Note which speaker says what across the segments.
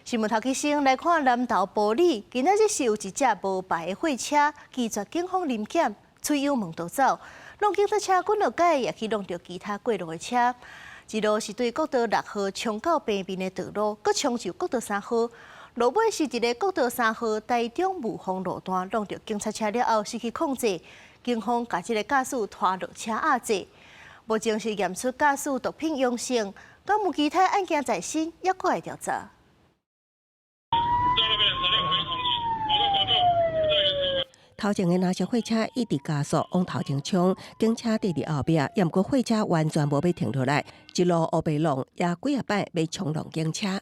Speaker 1: 新聞頭起先來看南投埔里，今仔日是有一隻無牌的貨車拒絕警方臨檢，催油門逃走，挵警察車滾落街，也去挵著其他過路的車。一路是對國道六號衝到平面的道路，閣衝上國道三號。落尾是佇咧國道三號台中霧峰路段挵著警察車了後失去控制，警方共這个駕駛拖落車押坐。目前是驗出駕駛毒品陽性，敢有其他案件在身，猶閣會調查。
Speaker 2: 頭前的藍色貨車一直加速往頭前衝，警車綴佇後壁，毋過貨車完全無欲停落來，一路烏白弄，也幾仔擺欲衝撞警車。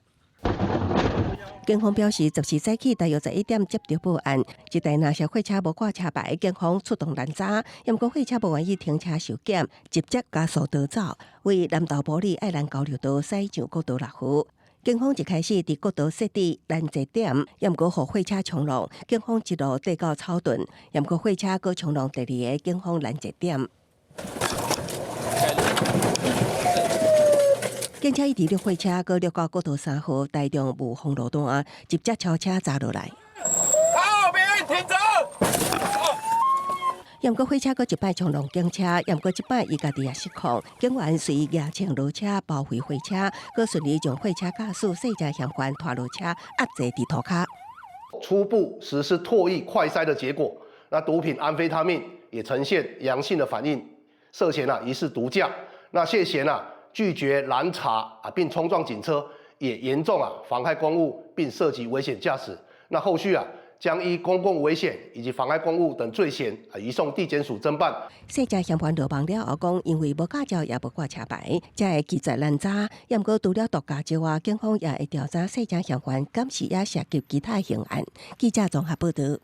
Speaker 2: 警方表示，十四早起大約11點接到報案，這台藍色貨車無掛車牌，警方出動攔查，毋過貨車無願意停車受檢，直接加速逃走，為南投埔里愛蘭交流道駛上國道六號。警方一開始佇國道設置攔截點，毋過予貨車衝撞，警方一路綴到草屯，毋過貨車閣衝撞第二个警方攔截點。警車一直掠貨車，閣掠到國道三號台中霧峰路段，直接超車砸落來。
Speaker 3: 靠邊停止！
Speaker 2: 毋過貨車閣一擺衝撞警車，毋過這擺伊家己也失控，警員隨蜈槍落車包圍貨車，閣順利將貨車駕駛細隻嫌犯拖落車壓坐佇塗跤。
Speaker 4: 初步實施唾液快篩的結果，那毒品安非他命也呈現陽性的反應，涉嫌啊疑似毒駕。那涉嫌啊拒絕攔查啊並衝撞警車，也嚴重啊妨害公務並涉及危險駕駛。那後續啊，將依公共危險以及妨礙公務等罪嫌啊，移送地檢署偵辦。
Speaker 2: 細隻嫌犯落網了後講，因為無駕照也無掛車牌，才會拒絕攔查。毋過除了毒駕之外，警方也會調查細隻嫌犯敢是也涉及其他刑案。記者綜合報道。